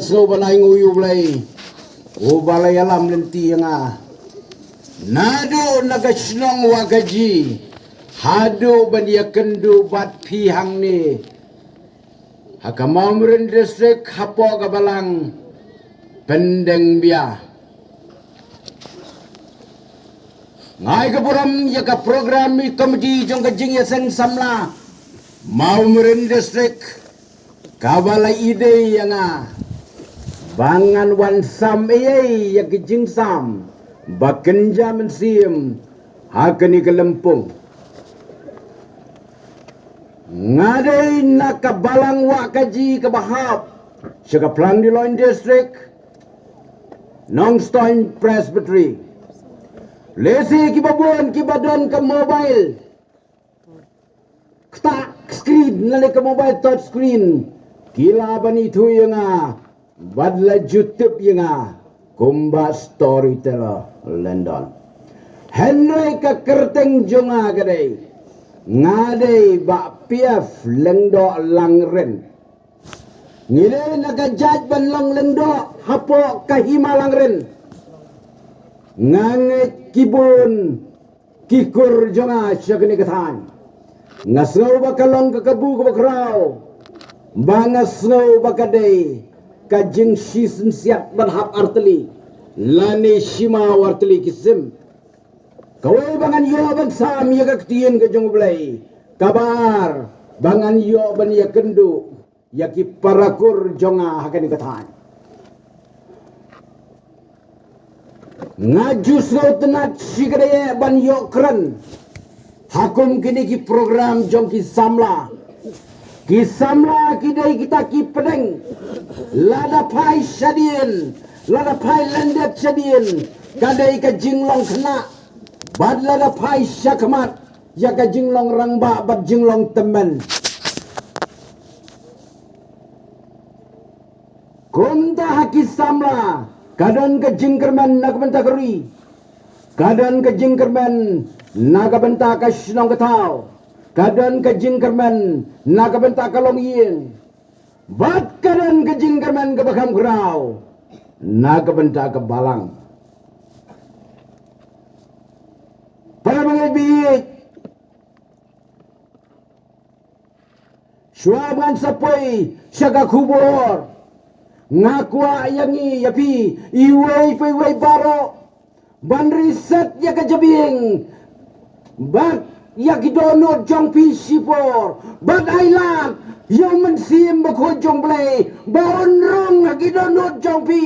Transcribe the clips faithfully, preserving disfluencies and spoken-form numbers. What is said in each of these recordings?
Sngewbha nai ngu ïa U Blei uba la ïalam lynti ïa nga naduh na ka shnong Wahkaji haduh ban ïakynduh bad phi hangne ha ka Mawmryn District hapoh ka Balang Pyndengbia. Nga ai ka burom ïa ka program committee jong ka jingïaseng samla Mawmryn District kaba la ïadei ïa nga ba ngan wan sam ei ei ïa ka jingsam ba kynja mynsiem ha kane ka lympung. Nga dei na ka Balang Wahkaji kaba hap sha ka Phlangdiloin District, Nongstoiñ Presbytery. Lehse kiba bun kiba don ka mobile, ktah screen lane ka mobile touch screen, ki lah ban ithuh ïa nga bad la ju tip ïa nga kumba Storyteller Lyndon. Hynrei ka kyrteng jong nga ka dei, nga dei Bah Pief Lyngdoh Langrin. Ngi dei na ka jait ban long lyngdoh hapoh ka Hima Langrin. Nga ngeit ki bun ki kur jong nga sha kane ka thaiñ. Nga sngew ba ka long ka kabu kaba khraw, ba nga sngew ba ka dei ka jingshisynsiat ban hap artylli lane shimaw artylli ki sim. Kawei, ba ngan ïoh ban sam ïa ka ktien ka jong U Blei. Kaba ar, ba ngan ïoh ban ïakynduh ïa ki para kur jong nga ha kane ka thaiñ. Nga ju sngewtynnat shikatdei ban ïoh kren ha kum kine ki program jong ki samla. Ki samla ki dei kita ki pdeng, lada phai shadien, lada phai lyndet shadien, ka dei ka jinglong khynnah, bad lada phai shakhmat ïa ka jinglong rangbah bad jinglong tymmen. Kumta ha ki samla ka don ka jingkyrmen na ka bynta ka ri, ka don ka jingkyrmen na ka bynta ka shnong ka thaw, ka don ka jingkyrmen na ka bynta ka longïing, bad ka don ka jingkyrmen kaba kham khraw na ka bynta ka balang. Para bangeit baieit, shuwa ba ngan sa poi sha ka khubor, nga kwah ïa ngi, ïa phi, iwei pa iwei baroh, ban reset ïa ka jabieng bad ïa ki dohnud jong phi shipor, bad ai lad ïa U Mynsiem Bakhuid jong U Blei ba un rung ha ki dohnud jong phi.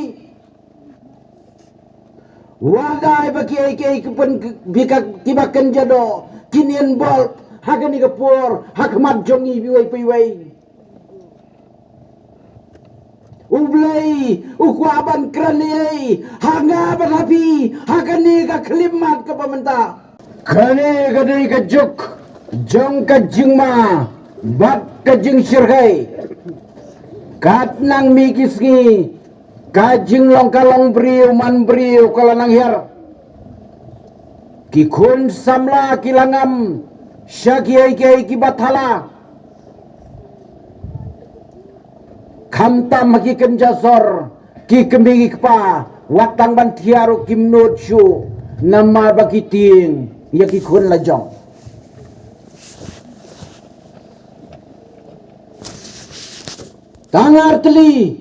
Wat ai ba kiei kiei ki pyn, ki ba, ki ba kynja doh kin ïeng bol ha kane ka por ha khmat jong ngi iwei pa iwei. U Blei u kwah ban kren ei ei ha nga bad ha phi ha kane ka khyllipmat kaba mynta. Kane ka dei ka juk jong ka jingma bad ka jingshyrkhei. Katba nang mih ki sngi, ka jinglong ka long briew man briew ka la nang hiar. Ki khun samla ki la ngam sha kiei kiei kiba thala. Khamtam ha ki kynja sor, ki kmie ki kpa, wat tang ban thiah ruh kim nud shuh, namar ba ki tieng ïa ki khun la jong. Tang artylli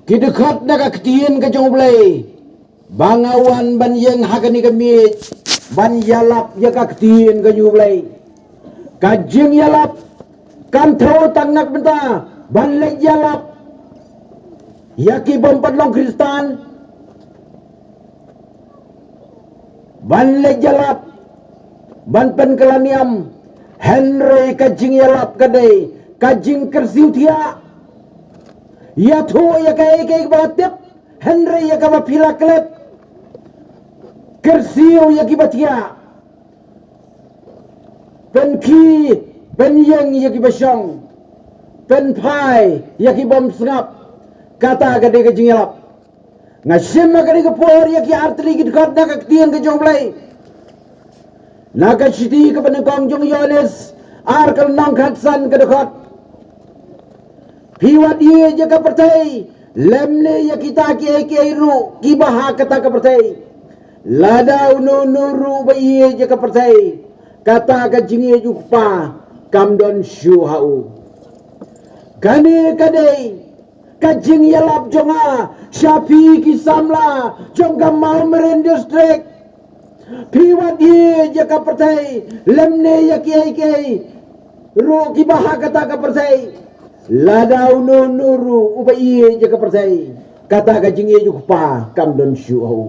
ki dkhot na ka ktien ka jong U Blei ba nga wan ban ïeng ha kane ka miej ban ïalap ïa ka ktien ka jong U Blei. Ka jingïalap kam thew tang na ka bynta ban leit ïalap ïa ki bym pat long Khristan, ban leit ïalap, ban pynkylla niam, hynrei ka jingïalap ka dei ka jingkyrsiew thiah. Ïathuh ïa kaei kaei ba la tip, hynrei ïa kaba phi la klet, kyrsiew ïa kiba thiah. Pynkhie, pynïeng ïa kiba shong, pynphai ïa ki bym sngap. Kata ka dei ka jingïalap. Nga shim ha kane ka por ïa ki artylli ki dkhot na ka ktien ka jong U Blei. Na ka shithi kaba nyngkong jong u Ïoannis, ar ka lynnong khatsan ka dkhot. Phi wat ïeit ïa ka pyrthei, lymne ïa kita kiei kiei ruh kiba ha kata ka pyrthei. Lada uno uno ruh ba ïeit ïa ka pyrthei, kata ka jingïeit u Kpa kam don shuh ha u. Kane ka dei ka jingïalap jong nga sha phi ki samla jong ka Mawmrin District. Phi wat ïeit ïa ka pyrthei, lymne ïa kiei kiei ruh kiba ha kata ka pyrthei. Lada uno uno ruh uba ïeit ïa ka pyrthei, kata ka jingïeit u Kpa kam don shuh ha u.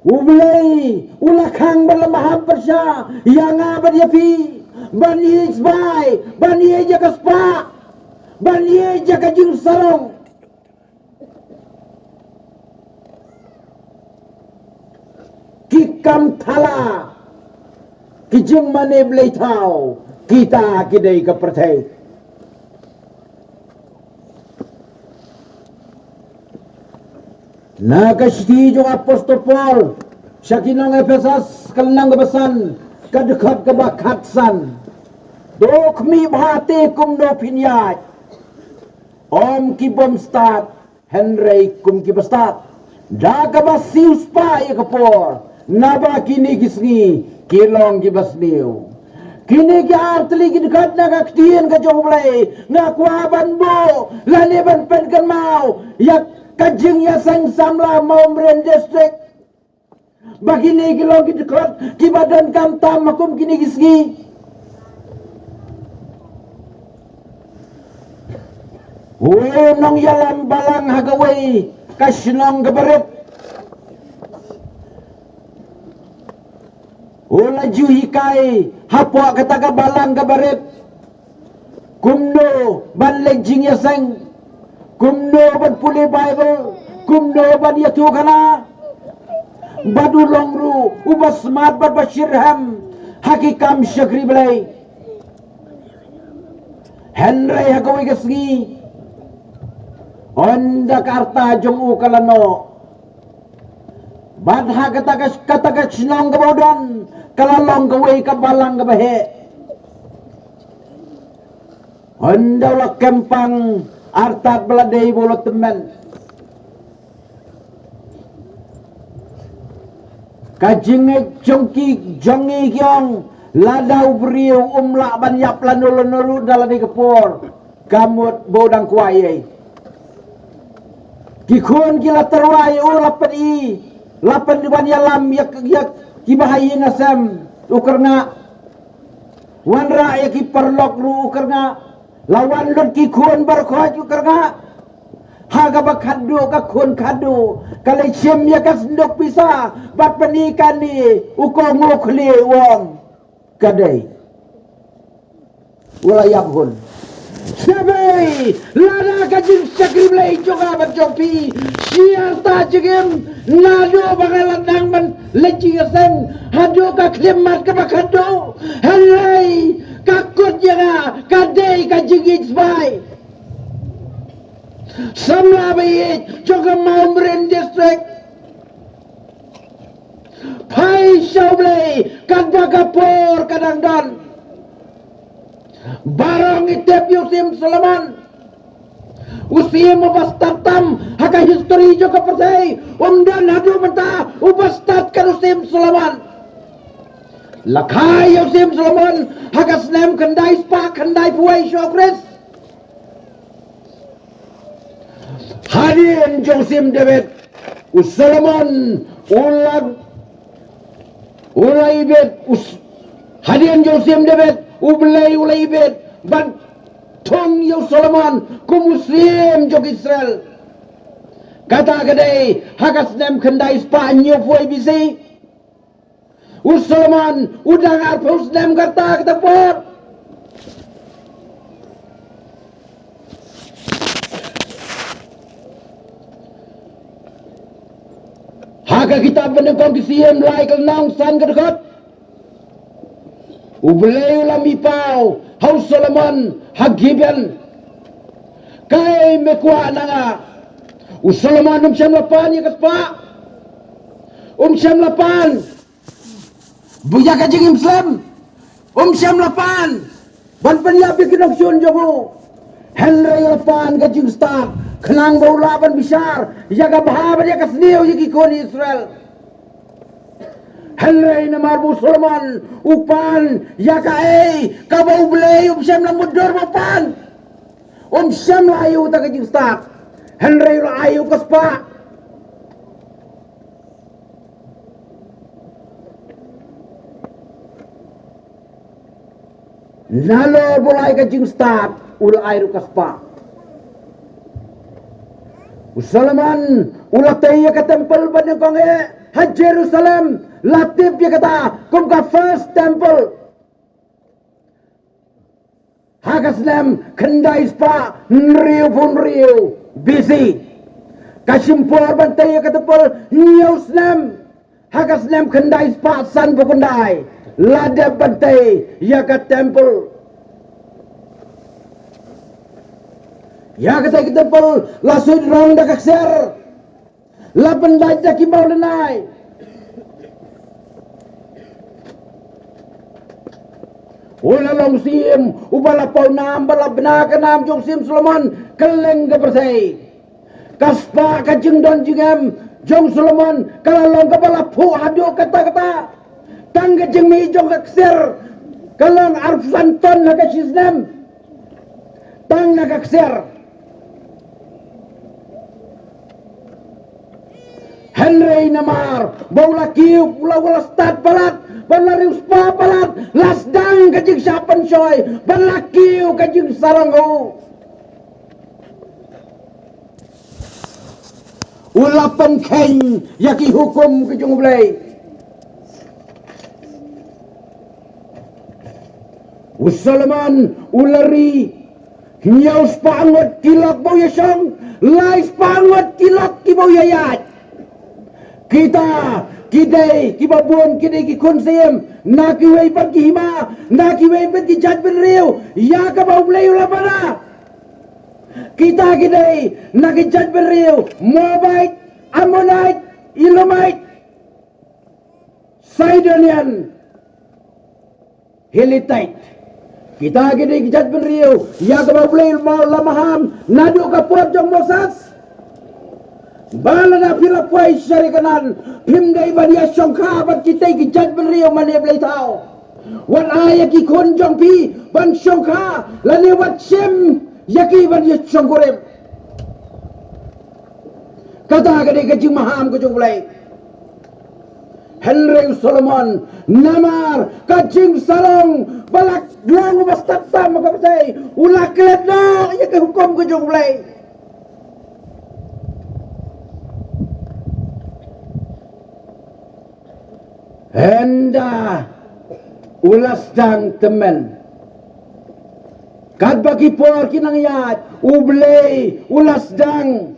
U Blei u la khang bad la maham pyrshah ïa nga bad ïa phi ban ïeit sbai, ban ïeit ïa ka spah, ban ïeit ïa ka jingsarong. Ki kam thala, ki jingmane blei thaw, kita ki dei ka pyrthei. Na ka shithi jong u Apostol Paul sha ki nong Ephesus, ka lynnong kaba san, ka dkhot kaba khatsan. To khmih bha te kumno phin ïaid. Ym ki bym stad, hynrei kum ki bastad. Da kaba siew spah ïa ka por, naba kine ki sngi ki long kiba sniew. Kine ki artylli ki dkhot na ka ktien ka jong U Blei, nga kwah ban buh lane ban pynkynmaw ïa ka jingïaseng samla Mawmrin District. Ba kine ki long ki dkhot kiba donkam tam ha kum kine ki sngi. Uwei u nongïalam balang ha kawei ka shnong kaba rit u la ju hikai hapoh kata ka balang kaba rit kumno ban leit jingïaseng, kumno ban pule Baibl, kumno ban ïathuhkhana. Bad u long ruh uba smat bad ba shitrhem ha ki kam shakri Blei. Hynrei ha kawei ka sngi, ynda ka rta jong u ka la noh, bad ha kata ka, kata ka shnong kaba u don ka la long kawei ka balang kaba heh. Ynda u la kem pang, artat ba la dei ba u la tymmen. Ka jingngeit jong ki, jong ngi ki ong, lada u briew um lah ban ïap lano lano ruh da la dei ka por, ka mut ba u dang kwah ei. Ki khun ki la tyrwa ïa u, la pyni, la pynwan ïalam ïa, ïa kiba ha ïing ha sem, u kyrngah. Wanrah ïa ki paralok ruh u kyrngah. La wan lut ki khun baroh khoit u kyrngah. Ha kaba khadduh ka khun khadduh ka la shim ïa ka synduk pisa bad pyni kane, u kohnguh khlieh u ong, ka dei. U la ïap hun. Sngewbha lada ka jingshakri Blei jong nga bad jong phi, shi arta jingim naduh ba nga la nang ban leit jingïaseng haduh ka khyllipmat kaba khadduh. Hynrei ka kut ïa nga ka dei ka jingïeit sbai. Samla ba ïeit jong ka Mawmrin District, phai sha U Blei katba ka por ka dang don. Baroh ngi tip ïa u Syiem Solomon, u syiem uba stad tam ha ka history jong ka pyrthei. Um don haduh mynta uba stad kat u Syiem Solomon. La kha ïa u Syiem Solomon ha ka snem khyndai spah khyndaiphew wei sha u Khrist. Hadien jong u Syiem David, u Solomon u la, u la ibit, u s-, hadien jong u Syiem David, U Blei u la ibit ban thung ïa u Solomon kum u syiem jong Israel. Kata ka dei ha ka snem khyndai spah hynñiewphew B C. U Solomon u dang arphew snem ka rta kata ka por. Ha ka kitab Banyngkong ki Syiem lai ka lynnong san ka dkhot, U Blei u la mih paw ha u Solomon ha Gibeon. Kaei me kwah na nga? U Solomon um shym la pan ïa ka spah. Um shym la pan ba ïa ka jingim slem. Um shym la pan ban pynïap ïa ki nongshun jong u. Hynrei la pan ka jingstad khnang ba u lah ban bishar ïa ka bha bad ïa ka sniew ïa ki khun Israel. Hynrei namar ba u Solomon u pan ïa kaei kaba U Blei um shym la mutdur ba u pan. Um shym la ai ïa uta ka jingstad. Hynrei u la ai ïa u ka spah. Nalor ba u la ai ka jingstad, u la ai ruh ka spah. U Solomon u la tei ïa ka templ ba nyngkong eh ha Jerusalem, la tip ïa kata kum ka first temple. Ha ka snem khyndai spah hynriewphew hynriew B C. Ka shim por ban tei ïa ka templ hynñiew snem. Ha ka snem khyndai spah sanphew khyndai la dep ban tei ïa ka templ. Ïa kata ka templ la suid rong da ka ksiar. La pyndait da ki mawlynnai. U la long u syiem uba la paw nam, ba la bna ka nam jong u Syiem Solomon kylleng ka pyrthei. Ka spah ka jingdon jingem jong u Solomon ka la long kaba la phuh haduh katta katta. Tang ka jingmih jong ka ksiar ka long arphew san ton ha ka shi snem. Tang na ka ksiar. Hynrei namar ba u la kiew, u la, u la stad palat, ba u la riewspah palat, la sdang ka jingshah pynshoi, ba la kiew ka jingsarong u. U la pynkheiñ ïa ki hukum ki jong U Blei. U Solomon u la ri hynñiew spah ngut ki lok ba u ïashong, lai spah ngut ki lok kiba u ïaïaid. Kita ki dei kiba bun ki dei ki khun syiem na kiwei pat ki hima, na kiwei pat ki jaitbynriew ïa kaba U Blei u la bna. Kita ki dei na ki jaitbynriew Moabite, Ammonite, Elamite, Sidonian, Hittite. Kita ki dei ki jaitbynriew ïa kaba U Blei u la maham naduh ka por jong u Moses. Ba lada phi la poi sha ri Kanaan, phim dei ban ïashongkha bad kitei ki jaitbynriew mane blei thaw. Wat ai ïa ki khun jong phi ban shongkha lane wat shim ïa ki ban ïashongkurim. Kata ka dei ka jingmaham ka jong U Blei. Hynrei u Solomon namar ka jingsarong ba la long uba stad tam ha ka pyrthei, u la klet noh ïa ka hukum ka jong U Blei. Hynda u la sdang tymmen. Katba ki por ki nang ïaid, U Blei u la sdang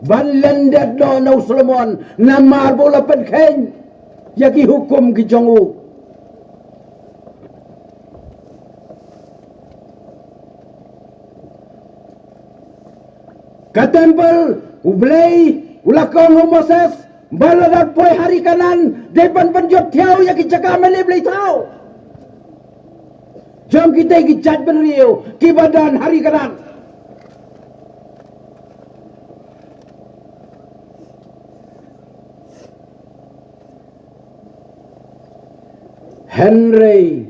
ban lyndet noh na u Solomon namar ba u la pynkheiñ ïa ki hukum ki jong u. Ka templ, U Blei u la ong ha u Moses ba lada poi ha ri Kanaan dei ban pynjot thiaw ïa ki jaka mane blei thaw jong kitei ki jaitbynriew kiba don ha ri Kanaan. Hynrei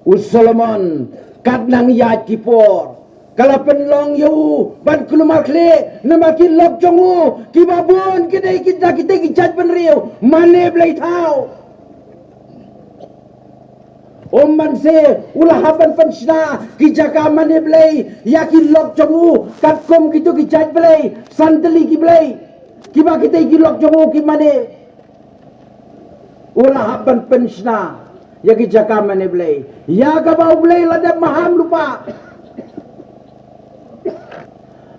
u Solomon, kat nang ïaid ki por, ka la pynlong ïa u ban kulmar khlieh namar ki lok jong u kiba bun ki dei ki da kitei ki jaitbynriew mane blei thaw. Ym ban se u la hap ban pynshna ki jaka mane blei ïa ki lok jong u katkum kito ki jait blei, san tylli ki blei kiba kitei ki lok jong u ki mane. U la hap ban pynshna ïa ki jaka mane blei ïa kaba U Blei la dep maham lypa.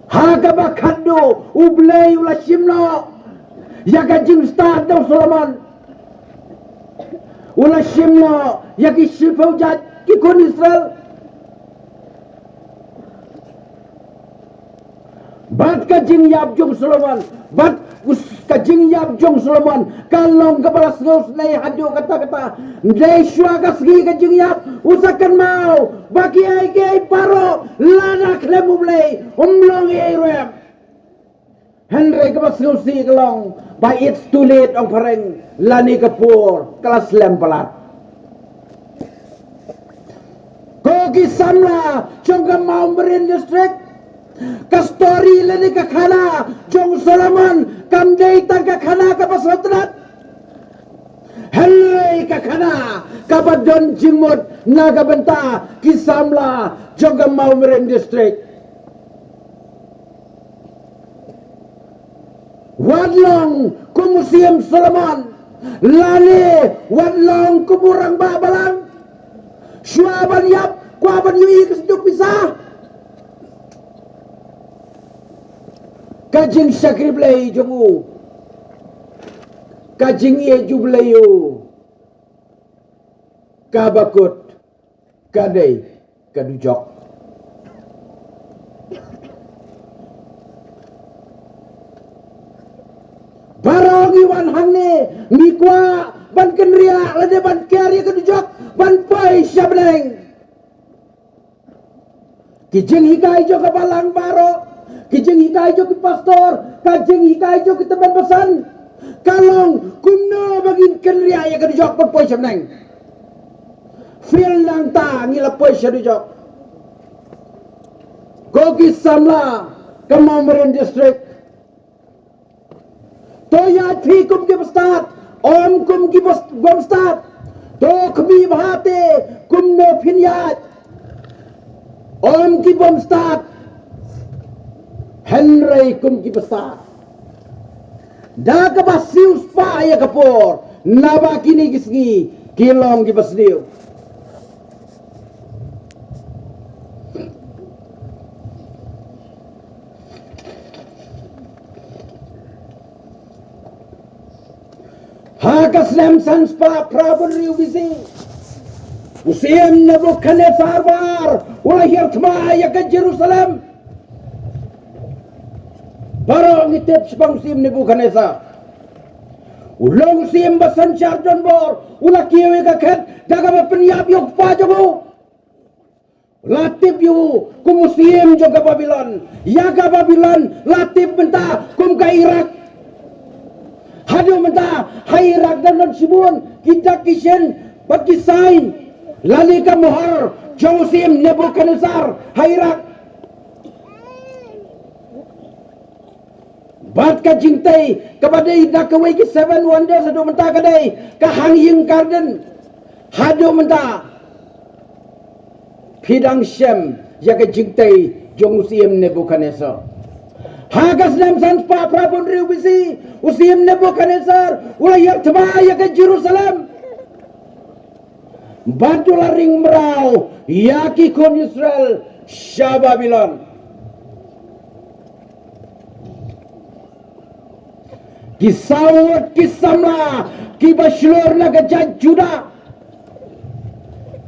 Ha kaba khatduh U Blei u la shim noh ïa ka jingstad jong u Solomon. U la shim noh ïa ki shiphew jait ki khun Israel. Bad ka jingïap jong u Solomon, bad Ka jingïap jong Solomon ka long kaba la sngewsynei haduh katta katta. Dei shuwa ka sngi ka jingïap u sa kynmaw ba kiei kiei baroh lada khlem U Blei um long ei ruh em. Hynrei kaba sngewsih ka long ba it's too late ong phareng, lane ka por ka la slem palat. Ko ki samla jong ka Mawmarin District, ka story lane ka khana jong Solomon kam dei tang ka khana kaba sngewtynnat. Hynrei ka khana kaba don jingmut na ka bynta ki samla jong ka Mawmarin District. Wat long kum u Siem Solomon, lane wat long kum u rangbah balang, shuwa ban ïap kwah ban ïohi ka sanduk pisa. Ka jingshakri Blei jong u, ka jingïeit U Blei u, kaba kut ka dei ka dujok. Baroh ngi wan hangne ngi kwah ban kynriah lane ban ker ïa ka dujok ban poi sha bneng. Ki jinghikai jong ka balang baroh, ki jinghikai jong ki pastor, ka jinghikai jong ki tymmen basan ka long kumno ba ngin kynriah ïa ka dujok ban poi sha bneng. Phil nangta ngi la poi sha dujok. Ko ki samla ka Mawmarin District, to ïaid phi kum ki bastad, ym kum ki bas-, bym stad. To khmih bha te kumno phin ïaid, ym ki bym stad, hynrei kum ki bastad. Da kaba siew spah ïa ka por, naba kine ki sngi ki long kiba sniew. Ha ka snem san spah phra bun hynriew B C, u Siem Nebukhadnessar ba ar u la hiar thma ïa ka Jerusalem. Baroh ngi tip shaphang u Siem Nebukhadnessar. U long u siem ba synshar donbor, u la kiew ïa ka khet da kaba pynïap ïa u kpa jong u. La tip ïa u kum u siem jong ka Babilon. Ïa ka Babilon la tip mynta kum ka Iraq. Haduh mynta ha Iraq don don shibun ki dak ki shin bad ki sign lane ka mohor jong u Siem Nebukhadnessar ha Iraq. Bad ka jingtei kaba dei da kawei ki seven wonders haduh mynta ka dei ka Hanging Garden. Haduh mynta phi dang shem ïa ka jingtei jong u Siem Nebukhadnessar. Ha ka snem san spah phra bun hynriew B C, u Siem Nebukhadnessar u la hiar thma ïa ka Jerusalem. Bad u la ring mraw ïa ki khun Israel sha Babilon. Ki saw ngut ki samla kiba shlur na ka jait Juda.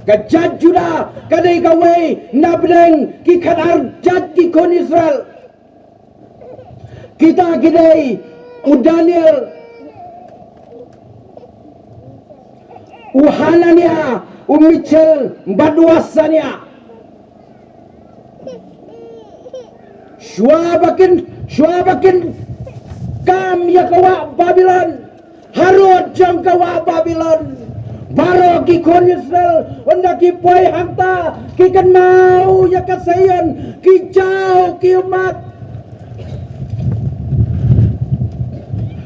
Ka jait Juda ka dei kawei na bneng ki khatar jait ki khun Israel. Kita ki dei u Daniel, u Hanania, u Mishael bad u Asania. Shuwa ba kin, shuwa ba kin kam ïa ka wah Babilon, harud jong ka wah Babilon, baroh ki khun Israel ynda ki poi hangta ki kynmaw ïa ka Sion, ki jaw ki ummat.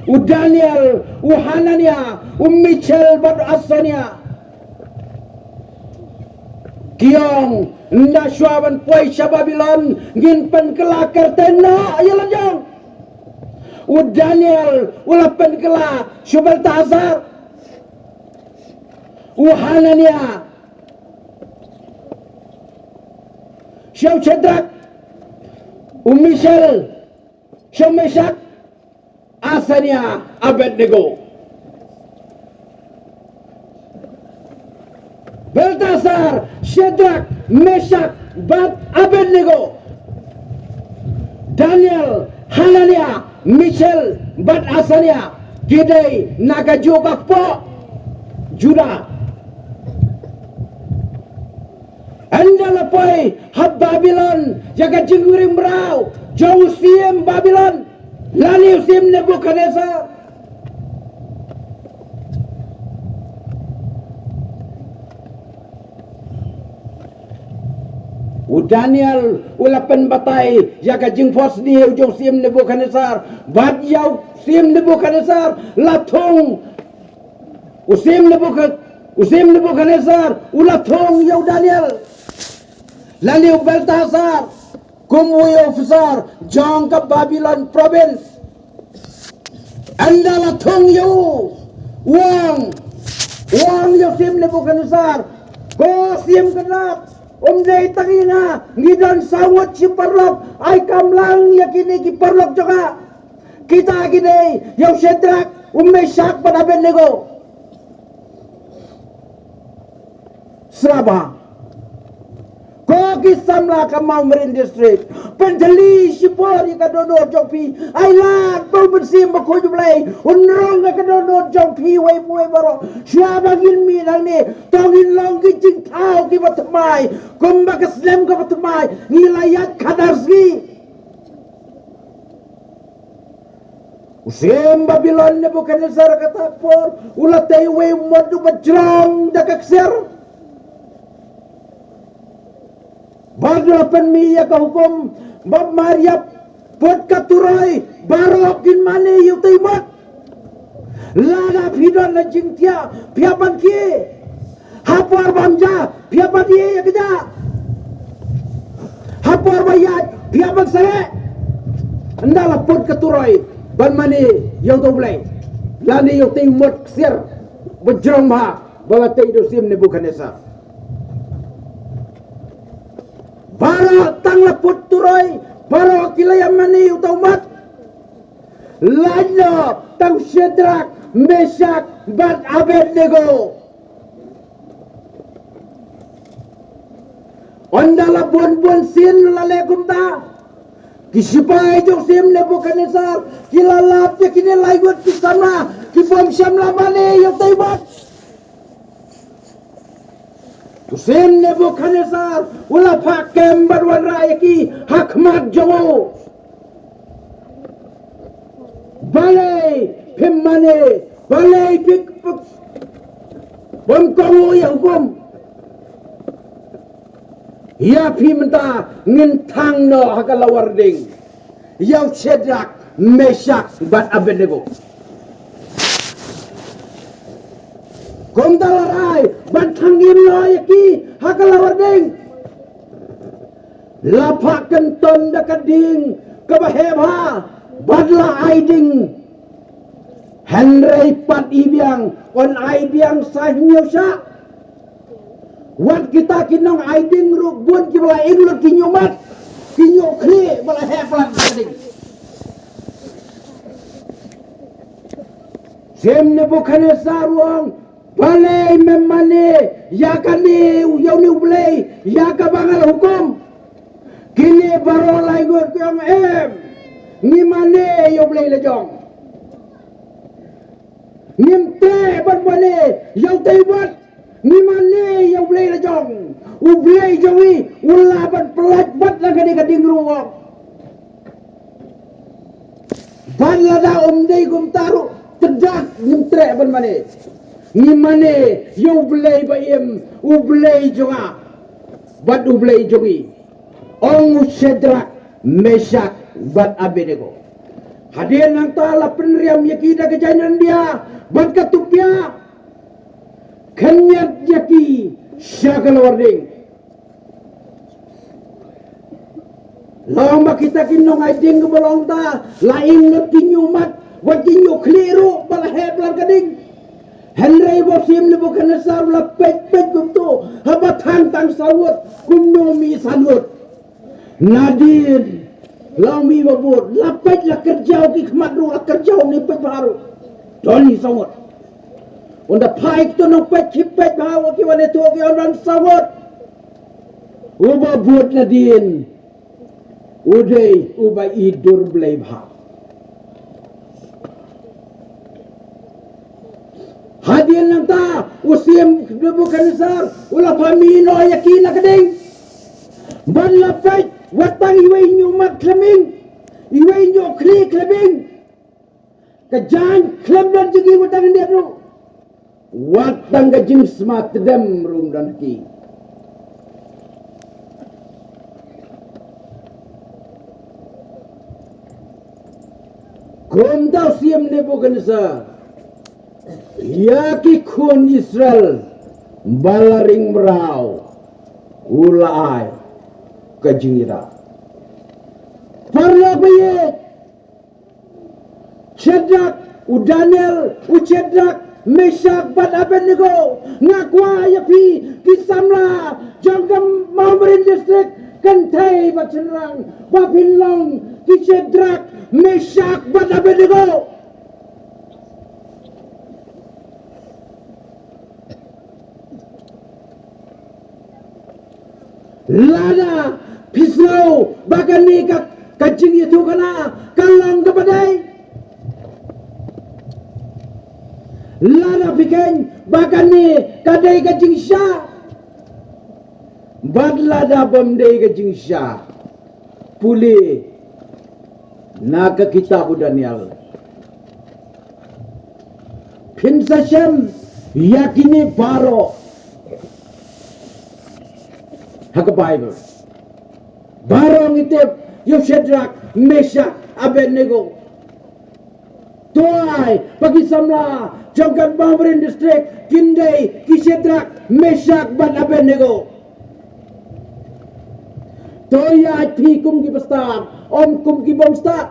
U Daniel, u Hanania, u Mishael bad u Asania ki ong, ynda shuwa ban poi sha Babilon ngin pynkylla kyrteng noh ïa la jong. U Daniel u la pynkylla sha u Belteshazzar. U Hanania sha u Shadrak, u Mishael sha u Meshak, Asania, Abednego. Belteshazzar, Shadrak, Meshak bad Abednego. Daniel, Hanania, Mishael bad Asania, ki dei na kajuh ka kpoh Judah. Ynda la poi ha Babilon ïa ka jingwiring mraw jong u syiem Babilon, lane u syiem Nebukhadnessar. U Daniel u la pynbatai ïa ka jingphohsniew jong u syiem Nebukhadnessar. Bad ïa u syiem Nebukhadnessar la thung, u syiem Nebukha-, u syiem Nebukhadnessar u la thung ïa u Daniel lane u Belteshazzar kum u officer jong ka Babilon province. Ynda la thung ïa u, u ong, u ong ïa u syiem Nebukhadnessar, ko syiem khynnah, ym dei tang ïa nga, ngi don saw ngut shi paralok, ai kam lang ïa kine ki paralok jong nga. Kita ki dei ïa u Shadrak, u Meshak bad Abednego. Sngap bha. Ko ki samla ka Mawmerin District, pynthylli shipor ïa ka dohnud jong phi. Ai lad ba u Mynsiem Bakhuid U Blei un rong ïa ka dohnud jong phi wei pa wei baroh. Shuwa ba ngin mih nangne, to ngin long ki jingthaw kiba thymmai. Kumba ka snem kaba thymmai ngi la ïaid khadar sngi. U syiem Babilon Nebukhadnessar kata ka por u la tei uwei u mot uba jrong da ka ksiar. Bad u la pynmih ïa ka hukum ba mar ïap, put ka turoi, baroh kin mane ïa utei u mot. Lada phi don la jingthiah, phi hap ban khie. Ha por ba ym jia, phi hap ban ïeh ïa ka jia. Ha por ba ïaid, phi hap ban sangeh. Ynda la put ka turoi ban mane ïa uta u blei, lane ïa utei u mot ksiar ba jrong bha ba la tei da u syiem Nebukhadnessar. Baroh tang la put turoi, baroh ki la ïa mane ïa uta u mot. Lait noh tang u Shadrak, Meshak bad Abednego. Ynda la bun bun sien la leh kumta, ki sipai jong u syiem Nebukhadnessar ki la lap ïa kine lai ngut ki samla kiba ym shym la mane ïa utei u mot. U syiem Nebukhadnessar u la phah kem bad wanrah ïa ki ha khmat jong u. Balei phim mane, balei phi bym kohnguh ïa u hukum? Ïa phi mynta ngin thang noh ha ka lawar ding ïa u Shadrak, Meshak bad Abednego. Kumta la rai ban thang im noh ïa ki ha ka lawar ding. La phah kynton da ka ding kaba heh bha bad la ai ding. Hynrei pat i biang, yn ai biang sa hynñiew shah. Wat kita ki nongai ding ruh bun kiba la ing lut ki ñiuh mat, ki ñiuh khlieh ba la heh palat ka ding. Syiem Nebukhadnessar u ong, balei mem mane ïa kane, ïa une u blei ïa kaba nga la hukum? Kine baroh lai ngut ki ong, em, ngi mane ïa u blei la jong. Ngim treh ban mane ïa utei u mot. Ngi mane ïa u blei la jong. U blei jong ngi u lah ban pyllait bad la kane ka ding ruh. Bad lada ym dei kumta ruh, tdang ngim treh ban mane. Ngi mane ïa u blei ba im, u blei jong nga bad u blei jong ngi. Ong u Shadrak, Meshak bad Abednego. Hadien nangta la pynriam ïa ki da ka jaiñryndia bad ka tupia, khynñiat ïa ki sha ka lawar ding. Long ba kita ki nongai ding kiba long ta la ing lut ki ñiuh mat, wat ki ñiuh khlieh ruh ba la heh palat ka ding. Hynrei ba u syiem Nebukhadnessar u la peit peit kumto, haba thang tang saw ngut, kumno mih san ngut. Nadien la mih ba bud, la peit la kyrjaw ki khmat ruh, la kyrjaw ne peit bha ruh. Don hi saw ngut. Ynda phai kito nongpeit ki peit bha, ki wan ïathuh ki ong don saw ngut. Uba bud nadien u dei uba i dur Blei bha. Nangta u Syiem Nebukhadnessar u la pynmih noh ïa ki na ka ding. Ban la peit wat tang iwei i ñiuh mat khlem ing, iwei i ñiuh khlieh khlem ing. Ka jaiñ khlem don jingim wat tang ïa ki ruh. Wat tang ka jingsma tdem ruh ym don ha ki. Kumta u Syiem Nebukhadnessar ïa ki khun Israel ba la ring mraw u la ai ka jingïada. Paralok ba ïeit, Shadrak, u Daniel, u Shadrak, Meshak bad Abednego, nga kwah ïa phi ki samla jong ka Mawmarin District, kynthei bad shynrang, ba phin long ki Shadrak, Meshak bad Abednego. Lada phi sngew ba kane ka, ka jingïathuhkhana ka long kaba dei, lada phi kheiñ ba kane ka dei ka jingshisha, bad lada bym dei ka jingshisha, pule na ka kitab u Daniel. Phin sa shem ïa kine baroh ha ka Baibl. Baroh ngi tip ïa u Shadrak, Meshak, Abednego. To ai ba ki samla jong ka Mawmarin District kin dei ki Shadrak, Meshak bad Abednego. To ïa phi kum ki bastad, ym kum ki bym stad.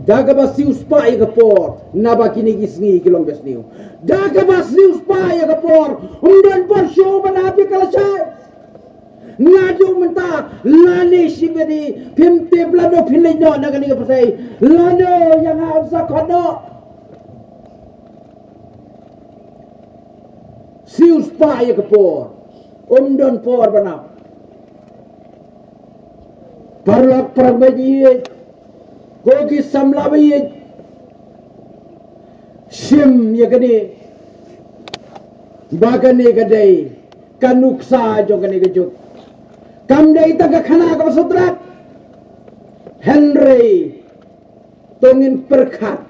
Da kaba siew spah ïa ka por, naba kine ki sngi ki long ba sniew. Da kaba siew spah ïa ka por, ym don por shuh ban hap ïa ka lashai. Naduh mynta lane shibit hi phim tip lano phin leit noh na kane ka pyrthei, lano ïa nga un sa khot noh. Siew spah ïa ka por, ym don por ban ap. Paralok parabangeit, ko ki samla bangeit, shim ïa kane ba kane ka dei ka nuksa jong kane ka juk. Kam dei tang ka khana kaba sngewthuh, hynrei to ngin pyrkhat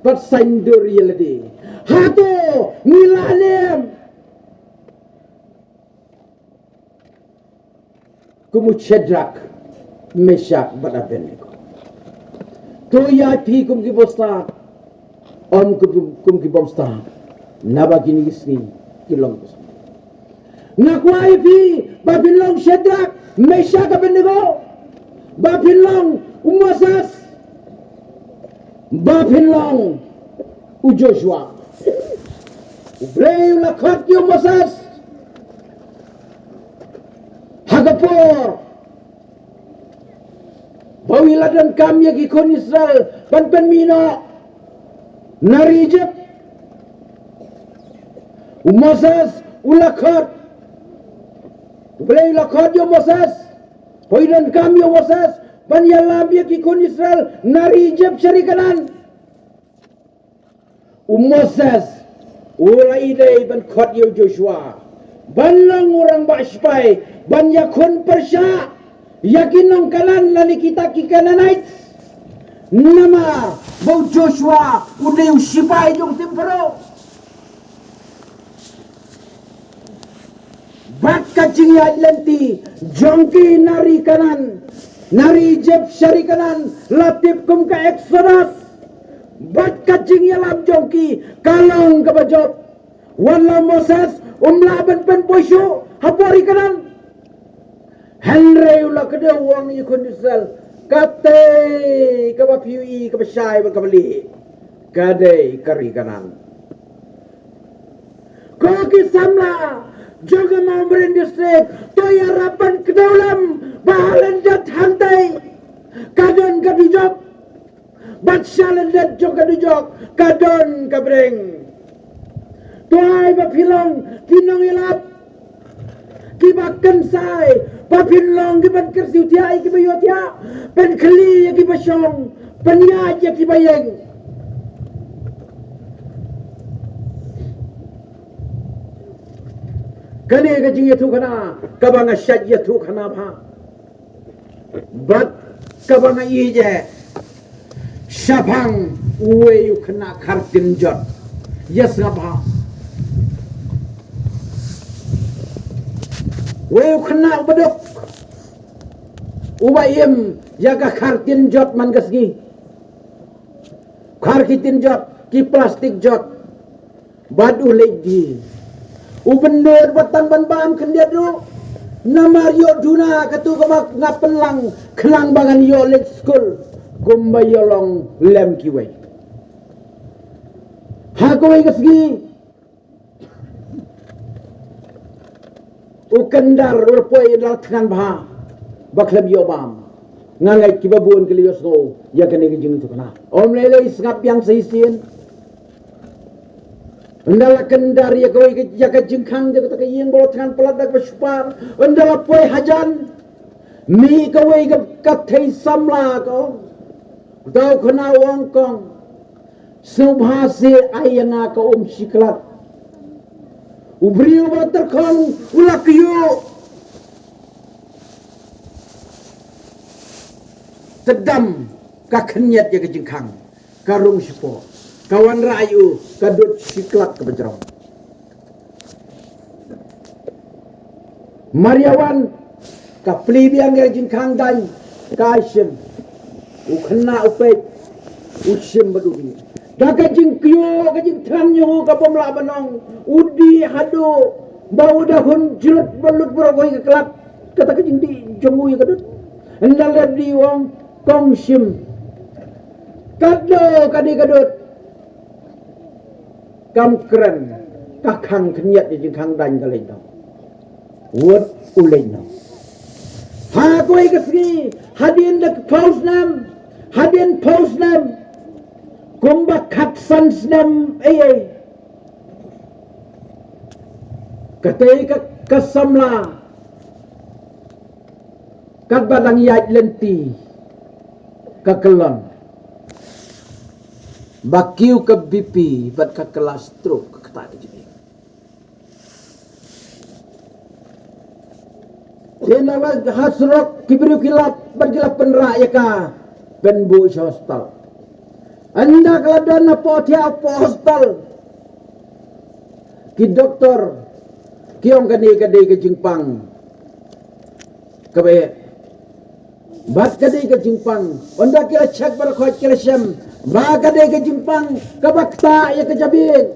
bad saiñdur ïa lade. Hato ngi lah ne em kum u Shadrak, Meshak bad Abednego? To ïa phi kum ki bym stad, ym kum, kum ki bym stad, naba kine ki sngi ki long. Nga kwah ïa phi ba phin long Shadrak, Meshak, Abednego, ba phin long u Moses, ba phin long u Joshua. U Blei u la khot ïa u Moses ha ka por ba u la donkam ïa ki khun Israel ban pynmih noh na ri Egypt. U Moses u la khot, U Blei u la khot ïa u Moses, ba u donkam ïa u Moses ban ïalam ïa ki khun Israel na ri Egypt sha ri Kanaan. U Moses u la ïadei ban khot ïa u Joshua ban long u rangbah sipai ban ïakhun pyrshah ïa ki nong Kanaan lane kita ki Canaanites. Namar ba u Joshua u dei u sipai jong u Pharaoh. Bad ka jingïaid lynti jong ki na ri Kanaan, na ri Egypt sha ri Kanaan, la tip kum ka Exodus. Bad ka jingïalam jong ki ka long kaba jop. Wat la u Moses um lah ban pynbor shuh hapoh ri Kanaan, hynrei u la kdew u ong ïa ki khun Israel, katei kaba phi ïohi kaba shai bad kaba lieh, ka dei ka ri Kanaan. Ko ki samla jong ka Mawmarin District, to ïarap ban kdew lem ba ha lyndet hangtei ka don ka dujok. Bad sha lyndet jong ka dujok ka don ka bneng. To ai ba phi long ki nongïalap kiba kynsai, ba phin long kiban kyrsiew thiah ïa kiba ïohthiah, pynkhylli ïa kiba shong, pynïaid ïa kiba ïeng. Kane ka jingïathuhkhana kaba nga shait ïathuhkhana bha. Bad kaba nga ïeit shaphang uwei u khynnah khartin jot. Ïa sngap bha. Uwei u khynnah uba duk, uba im ïa ka khartin jot man ka sngi. Khartin jot, ki plastik jot. Bad u leit die. U byndot bad tang ban bam khyndiat ruh. Namar ïoh duna katu kaba nga pynlang khnang ba ngan ïoh leit skul kumba ïoh long lem kiwei. Ha kawei ka sngi u kyndar u la poi la thngan bha ba khlem ïoh bam. Nga ngeit kiba bun ki la ïohsngew ïa kane ka jingïathuhkhana. Ym lei lei, sngap biang sa shisien. Ynda la kyndar ïa kawei ka, ïa ka jingkhang jong kata ka ïing ba la thngan palat da kaba shipar. Ynda la poi hajan, mih kawei ka, ka thei samla ka ong. Uta u khynnah u ong, kong, sngewbha seh ai ïa nga ka um shi klat. U briew ba tyrkhong u la kyiuh. Tdam ka khynñiat ïa ka jingkhang. Ka rung shapoh. Ka wanrah ïa u, ka dud shi klat kaba jrong. Mar ïa wan, ka plie biang ïa ka jingkhang daiñ, ka shim. U khynnah u peit, u shim bad u die. Da ka jingkyiuh, ka jingthngan jong u ka bym lah ban ong, u die haduh ba u da hun jlut ba lut baroh kawei ka klat. Kata ka jingdih jong u ïa ka dud. Ynda la die u ong, kong, shim. Katno ka die ka dud. Kam kren, ka khang khynñiat ïa jingkhang daiñ ka leit noh. Wut u leit noh. Ha kawei ka sngi, hadien da phew snem, hadien phew snem, kumba khatsan snem, ei, ei. Katei ka, ka samla, katba dang ïaid lynti ka kyllon, ba kiew ka B P bad ka kylla stroke ka ktah ka jingim. Te na la ha surok ki briew ki lap bad ki la pynrah ïa ka, pynbuh sha hospital. Ynda ka la don hapoh thiah hapoh hospital, ki doktor ki ong kane ka dei ka jingpang kaba eh. Bad ka dei ka jingpang. Ynda ki la check baroh khoit ki la shem ba ka dei ka jingpang kaba ktah ïa ka jabieng.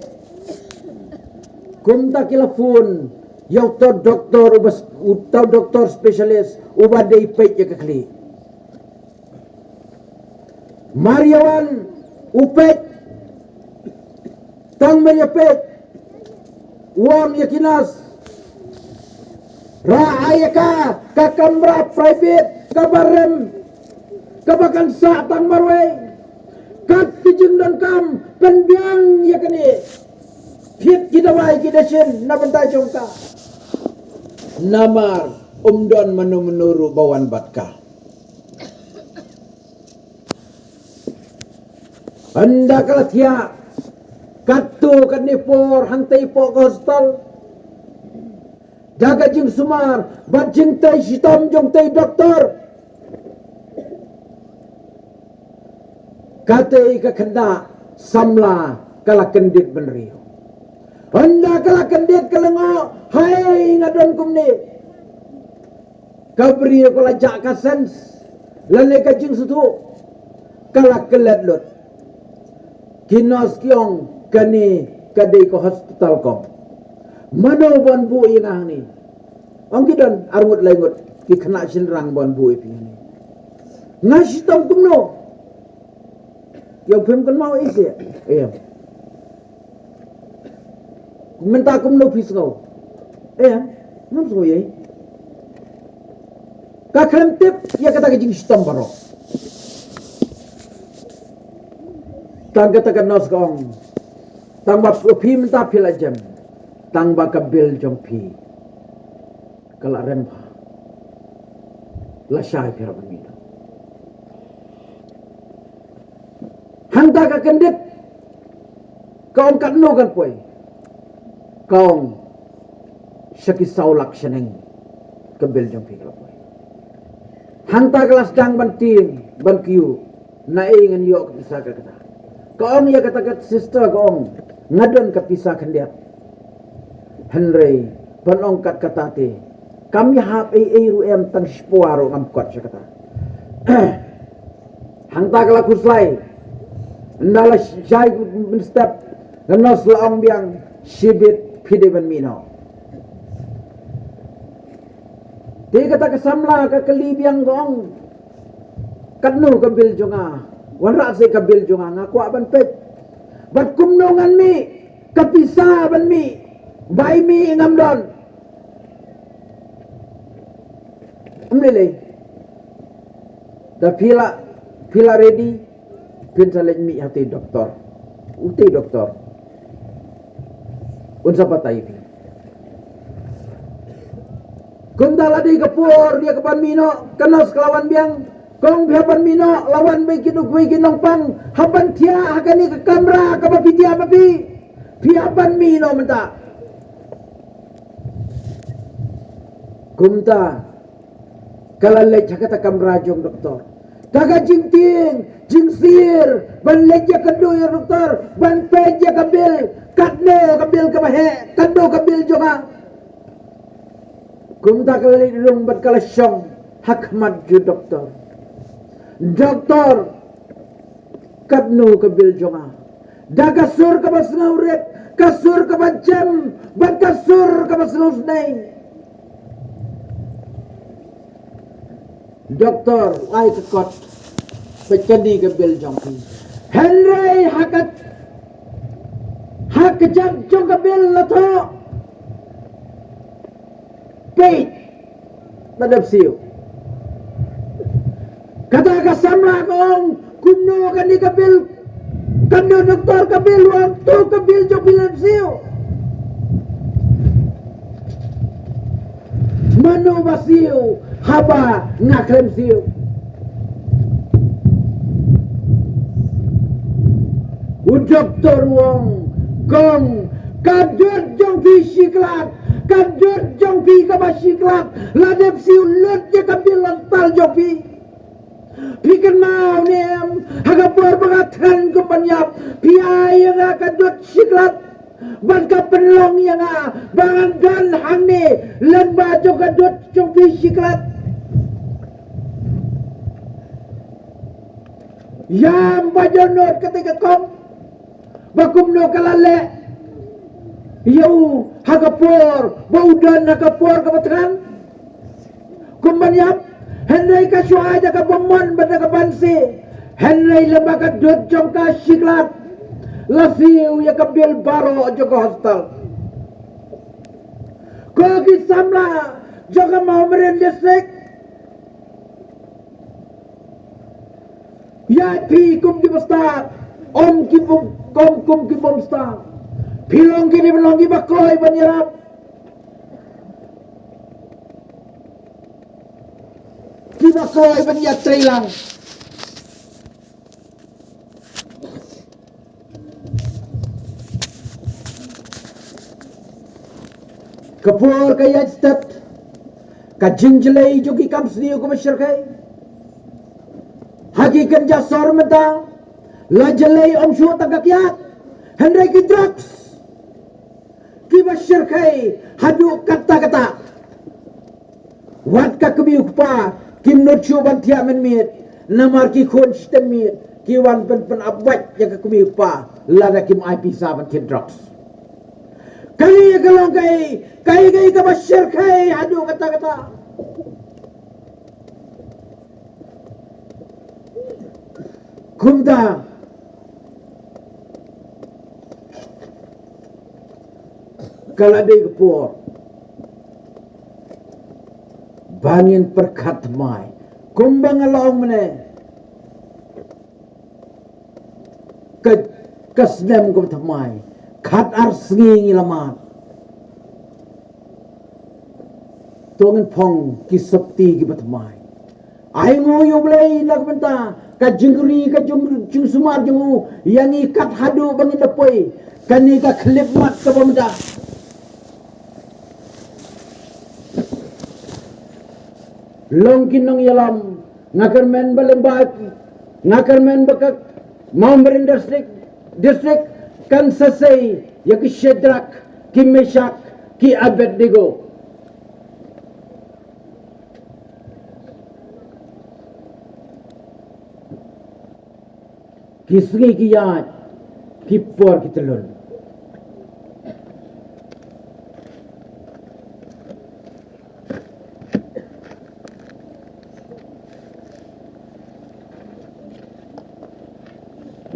Kumta ki la phone ïa uta u doktor uba s-, uta u doktor specialist uba dei peit ïa ka khlieh. Mar ïa wan u peit, tang mar ïa peit, u ong ïa ki nurse, rah ai ïa ka ka kamra private kaba rem, kaba kan sah tang marwei. Kat ki jingdonkam, pynbiang ïa kane. Thied ki dawai ki dashin na bynta jong ka. Namar ym don mano mano ruh ba wan bad ka. Ynda ka la thiah katto katne por hangtei hapoh ka hospital, da ka jingsumar bad jingtei shitom jong utei u doktor, katei ka khynnah samla ka la kyndit bynriew. Ynda ka la kyndit ka la ong, hai, nga don kumne. Ka briew ka la jah ka sense lane ka jingsngewthuh, ka la klet lut. Ki nurse ki ong, kane ka dei ka hospital, kong. Mano ban buh ïa nga hangne? Ong ki don arngut laingut ki khynnah shynrang ban buh ïa phi hangne. Nga shitom kumno? Ïa, phim kynmaw ei seh. Ïa. Mynta kumno phi sngew? Ïa, ngam sngew ei. Ka khlem tip ïa kata ka jingshitom baroh. Tang kata ka nurse ka ong, tang ba phi mynta phi la jem, tang ba ka bill jong phi ka la rem bha. Lashai phi hap ban mih noh. Hangta ka kyndit ka ong katno kan poi. Ka ong sha ki saw lak shaneng ka bill jong phi ka la poi. Hangta ka la sdang ban tieng ban kiew, naei ngan ïoh ka pisa ka kata. Ka ong ïa kata ka sister, ka ong, nga don ka pisa khyndiat. Hynrei ban ong kat kata te, kam ïahap ei ei ruh em, tang shipor ruh ngam kot sha kata. Hangta ka la khuslai. Ynda la shai mynstep, ka nurse la ong biang, shibit phi dei ban mih noh. Te kata ka samla ka kylli biang, ka ong, katno ka bill jong nga? Wanrah seh ka bill jong nga, nga kwah ban peit. Bad kumno ngan mih? Ka pisa ban mih, bai mih ngam don. Ym lei lei. Da phi la, phi la ready, phin sa leit mih ha utei doktor. Utei doktor un sa batai phi. Kumta la dei ka por ïa ka ban mih noh, ka nurse ka la wan biang. Ka ong, phi hap ban mih noh, la wan bad kito kiwei ki nongpang, hap ban thiah ha kane ka kamra kaba phi thiah ma phi. Phi hap ban mih noh mynta. Kumta ka la leit ha kata ka kamra jong doktor. Ka ka jingtieng jingsir ban leit ïakynduh ïa doktor, ban peit ïa ka bill, katno ka bill kaba heh, katno ka bill jong nga. Kumta ka la leit rung bad ka la shong ha khmat jong doktor. Doktor, katno ka bill jong nga? Da ka sur kaba sngewrit, ka sur kaba jem, bad ka sur kaba sngewsynei. Doktor, ai ka kot, peit kane ka bill jong phi. Hynrei ha ka, ha ka jaka jong ka bill la thoh, peit, la dep siew. Kata ka samla ka ong, kumno kane ka bill? Katno doktor ka bill, u ong, to ka bill jong phi la dep siew. Mano ba siew haba nga khlem siew? U doktor u ong, kong, ka dud jong phi shi klat, ka dud jong phi kaba shi klat la dep siew lut ïa ka bill hospital jong phi. Phi kynmaw ne em, ha ka por ba nga thngan kum ban ïap, phi ai ïa nga ka dud shi klat, bad ka pynlong ïa nga ba ngan don hangne lyngba jong ka dud jong phi shi klat. Ïam ba ïoh nud kata ka kong, ba kumno ka la leh ïa u ha ka por ba u don ha ka por kaba thngan. Kum ban ïap, hynrei ka shu ai da kaba mon bad da ka banse. Hynrei lyngba ka dud jong ka shi klat la siew ïa ka bill baroh jong ka hospital. Ko ki samla jong ka Mawmarin District, ïa phi kum ki bastad, ym ki bym, kum, kum ki bym stad. Phi long kine, phi long kiba kloi ban ïarap, kiba kloi ban ïatreilang. Ka por ka ïaid stet, ka jingjlei jong ki kam sniew kaba shyrkhei. Ha ki kynja sor mynta la jlei ym shuh tang ka kiad, hynrei ki drugs kiba shyrkhei haduh katta katta. Wat ka kmie u kpa kim nud shuh ban thiah mynmiet, namar ki khun shiteng miet ki wan pyn, pynap wait ïa ka kmie u kpa lada kim ai pisa ban thied drugs. Kane ka long kaei, kaei, kaei kaba shyrkhei haduh katta katta. Kumta ka la dei ka por ba ngin pyrkhat thymmai. Kumba nga la ong mynne, ka, ka snem kaba thymmai, khat ar sngi ngi la mad. To ngin phong ki sopti kiba thymmai. Ainguh ïa U Blei na ka bynta ka jingri, ka jing, jingsumar jong u ïa ngi kat haduh ba ngin da poi kane ka khyllipmat kaba mynta. Long ki nongïalam, nga kyrmen ba lyngba, nga kyrmen ba ka Mawmarin District, District kan sa sei ïa ki Shadrak, ki Meshak, ki Abednego. Ki sngi ki ïaid, ki por ki tyllun.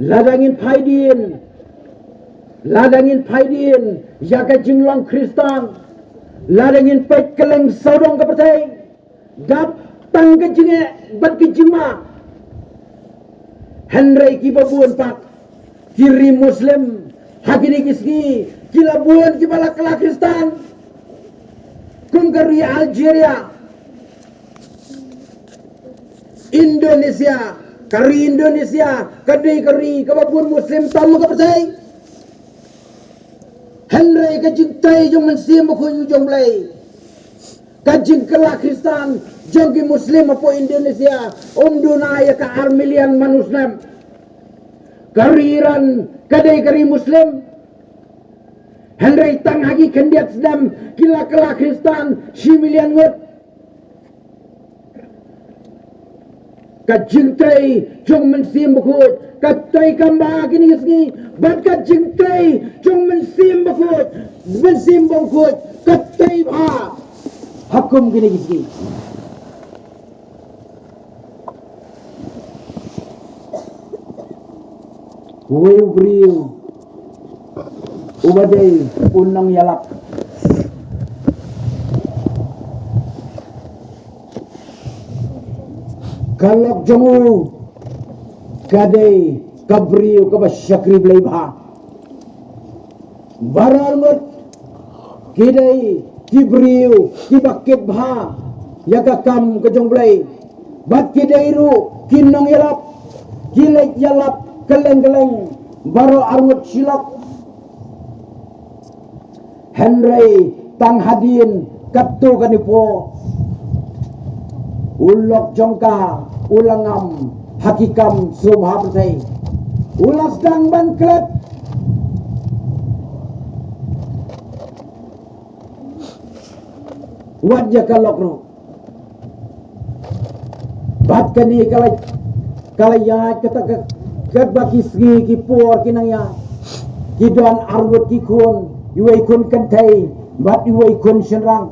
Lada ngin peit dien, lada ngin peit dien ïa ka jinglong Khristan, lada ngin peit kylleng sawdong ka pyrthei, dap tang ka jingeh bad ka jingma. Hynrei kiba bun pat ki ri Muslim ha kine ki sngi ki la bun kiba la kylla Khristan, kum ka ri Algeria, Indonesia. Ka ri Indonesia ka dei ka ri kaba bun Muslim tam ha ka pyrthei. Hynrei ka jingtrei jong Mynsiem Bakhuid jong U Blei, ka jingkylla Khristan jong ki Muslim hapoh Indonesia, ym duna ïa ka ar million man u snem. Ka ri Iran ka dei ka ri Muslim, hynrei tang ha ki khyndiat snem ki la kylla Khristan shi million ngut. Ka jingtrei jong Mynsiem Bakhuid ka trei kam ba ha kine ki sngi, bad ka jingtrei jong Mynsiem Bakhuid, Mynsiem Bakhuid ka trei ba ha kum kine ki sngi. Uwei u briew uba dei u nongïalap, ka lok jong u ka dei ka briew kaba shakri Blei bha. Baroh arngut ki dei ki briew kiba kit bha ïa ka kam ka jong U Blei, bad ki dei ruh ki nongïalap, ki leit ïalap kylleng kylleng baroh arngut shi lok. Hynrei tang hadien katto katne por, u lok jong ka u la ngam ha ki kam sngewbha pyrthei. U la sdang ban klet. Wat ïa ka lok ruh. Bad kane ka la, ka la ïaid kata ka, katba ki sngi ki por ki nang ïaid, ki don arngut ki khun, iwei khun kynthei bad iwei khun shynrang.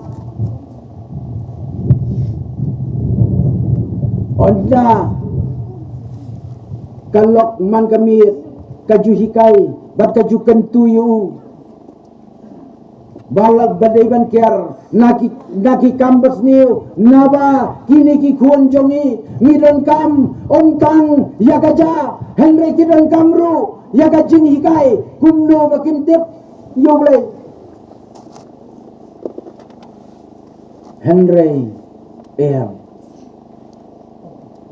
Ynda ka lok man ka miet ka ju hikai bad ka ju kyntu ïa u ba la, ba dei ban kiar na ki, na ki kam basniew, naba kine ki khun jong ngi, ngi donkam ym tang ïa ka ja, hynrei ki donkam ruh ïa ka jinghikai kumno ba kin tip ïa U Blei. Hynrei em,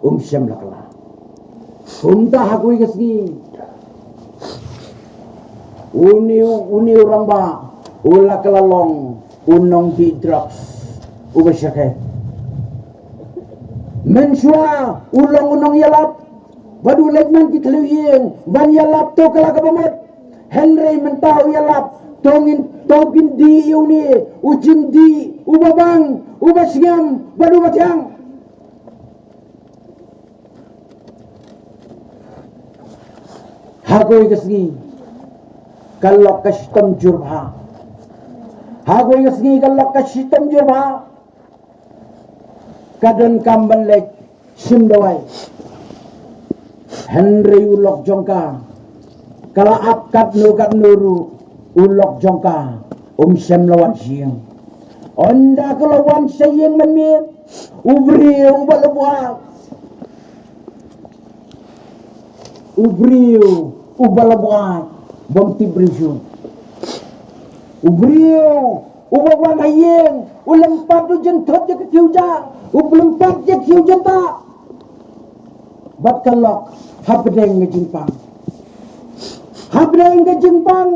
um shym la kylla. Kumta ha kawei ka sngi, une u, une u rangbah u la kylla long u nongdih drugs uba shyrkhei. Mynshuwa u long u nongïalap, bad u leit man ki thliew ïing ban ïalap, to kylla kaba mut. Hynrei mynta u ïalap, to ngin, to kin dih ïa une u jingdih uba bang, uba sngem bad uba thiang. Ha kawei ka sngi ka lok ka shitom jur bha. Ha kawei ka sngi ka lok ka shitom jur bha. Ka donkam ban leit shim dawai. Hynrei u lok jong ka, ka la ap katno katno ruh, u lok jong ka um shym la wan sha ïing. Ynda ka la wan sha ïing mynmiet, u briew uba la buaid, u briew uba la buaid bym tip briew shuh. U briew uba wan ha ïing, u lympat u jynthut ïa ka khiew ja, u lympat ïa ka khiew jynta. Bad ka lok hapdeng ka jingpang. Hapdeng ka jingpang,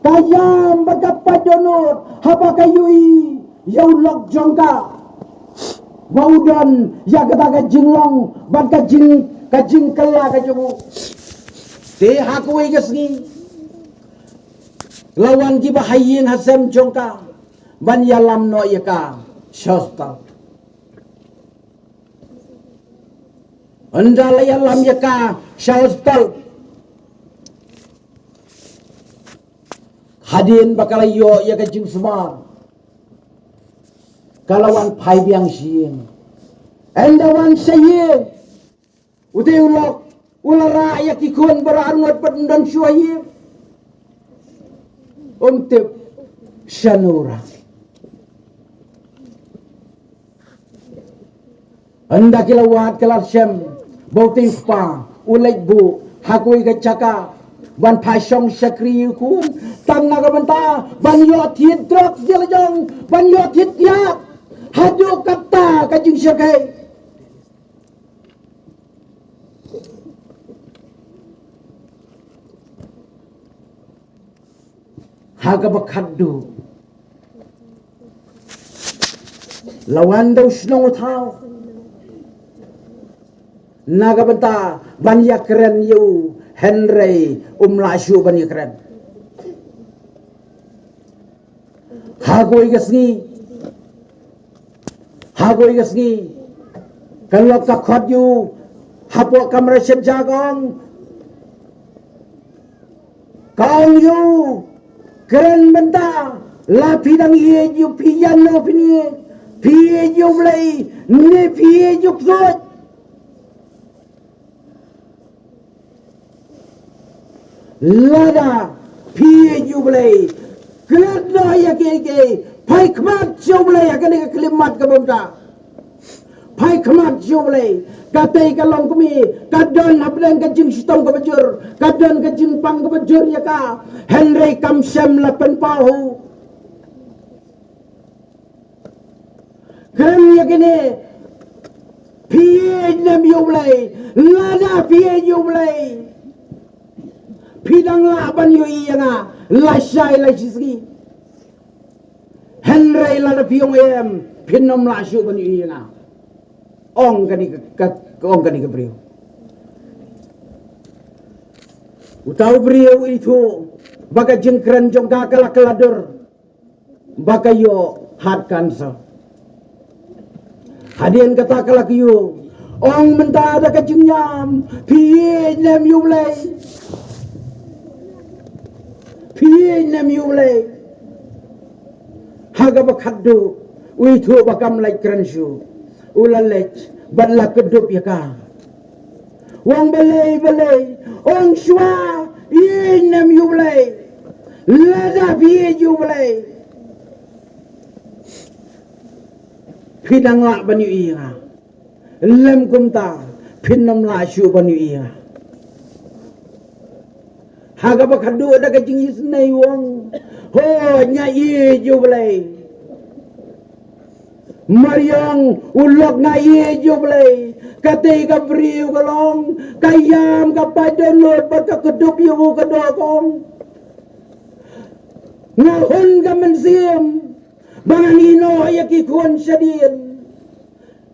ka ïam bad ka pait dohnud haba ka ïohi ïa u lok jong ka. ba u don ïa kata ka jinglong bad ka jing, ka jingkylla ka jong u. Te ha kawei ka sngi la wan kiba ha ïing ha sem jong ka ban ïalam noh ïa ka sha hospital. Ynda la ïalam ïa ka sha hospital, hadien ba ka la ïoh ïa ka jingsumar, ka la wan phai biang sha ïing. Ynda wan sha ïing, u te u lok u la rah ïa ki khun baroh arngut bad ym don shuh ha ïing. Um tip shano u rah. Ynda ki la wad ka la shem ba u te u kpa u leit buh ha kawei ka jaka ban phai shong shakri ïa u khun, tang na ka bynta ban ïoh thied drugs ïa la jong, ban ïoh thied kiad. Haduh katta ka jingshakri. Ha kaba khatduh la wan da u shnong u thaw na ka bynta ban ïakren ïa u, hynrei um lah shuh ban ïakren. Ha kawei ka sngi, ha kawei ka sngi ka lok ka khot ïa u hapoh kamra shet ja ka ong, ka ong ïa u, kren bynta, la phi dang ïeit ïa u, phi ïano phin ïeit, phi ïeit ïa u Blei ne phi ïeit ïa u ksuid? Lada phi ïeit ïa u Blei, klet noh ïa kiei kiei, phai khmat sha u Blei ha kane ka khyllipmat ka bynta. Phai khmat sha u Blei. Katei ka longkmie ka don hapdeng ka jingshitom kaba jur, ka don ka jingpang kaba jur ïa ka, hynrei kam shym la pynpaw ha u. Kren ïa kine, phi ïeit ne em ïa u Blei? Lada phi ïeit ïa u Blei, phi dang lah ban ïohi ïa nga lashai lashisngi. Hynrei lada phi ong em, phin ym lah shuh ban ïohi ïa nga, ong kane ka, ka, ong kane ka briew. Uta u briew u ithuh ba ka jingkren jong ka ka la kylla dur ba ka ïoh heart cancer. Hadien kata ka la kyiuh, ong mynta da ka jingïam, phi ïeit ne em ïa u Blei? Phi ïeit ne em ïa u Blei? Ha kaba khatduh u ithuh ba kam lait kren shuh, u la leit bad la kdup ïa ka. Ong balei, balei? Ong shuwa, ïeit ne em ïa u Blei? Lada phi ïeit ïa u Blei, phi dang lah ban ïohi ïa nga. Lym kumta, phin ym lah shuh ban ïohi ïa nga. Ha kaba khatduh da ka jingisynei u ong, hooid nga ïeit ïa u Blei. Mariang u lok, nga ïeit ïa u Blei. Katei ka briew ka long, ka ïam, ka pait dohnud bad ka kdup ïa u, ka doh, ka ong, nga hun ka mynsiem ba ngan ïehnoh ïa ki khun shadien.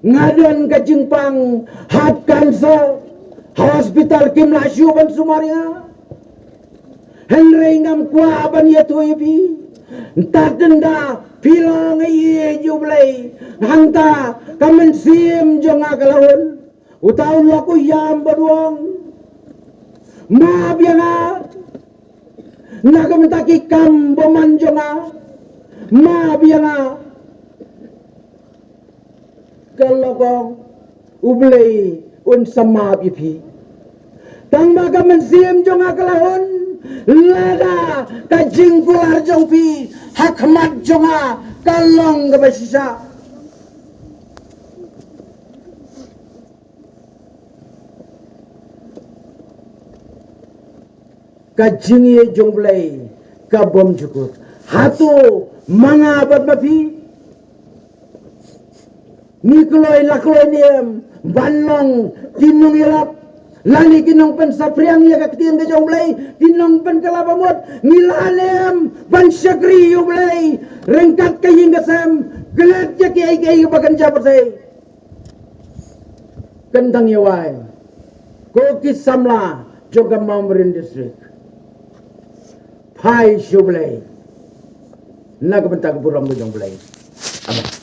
Nga don ka jingpang heart cancer, ha hospital kim lah shuh ban sumar ïa nga. Hynrei ngam kwah ban ïathuh ïa phi. Tad ynda phi la ong ïeit ïa u Blei, hangta ka mynsiem jong nga ka la hun. Uta u lok u ïam bad u ong, map ïa nga na ka bynta ki kam bymman jong nga. Map ïa nga. Ka lok ong, u Blei un sa map ïa phi. Tang ba ka mynsiem jong nga ka la hun, lada ka jingkular jong phi ha khmat jong nga ka long kaba shisha. Ka jingïeit jong u Blei ka bym jukut. Hato ma nga bad ma phi ngi kloi, la kloi ne em ban long ki nongïalap, lane ki nongpynsaphriang ïa ka ktien ka jong u Blei, ki nongpynkylla ba mut? Ngi lah ne em ban shakri ïa u Blei ryngkat ka ïing ka sem, klet ïa kiei kiei ba kynja pyrthei? Kyntang ïa wai, ko ki samla jong ka Mawmarin District, phai sha U Blei na ka bynta ka burom ka jong U Blei. Amen.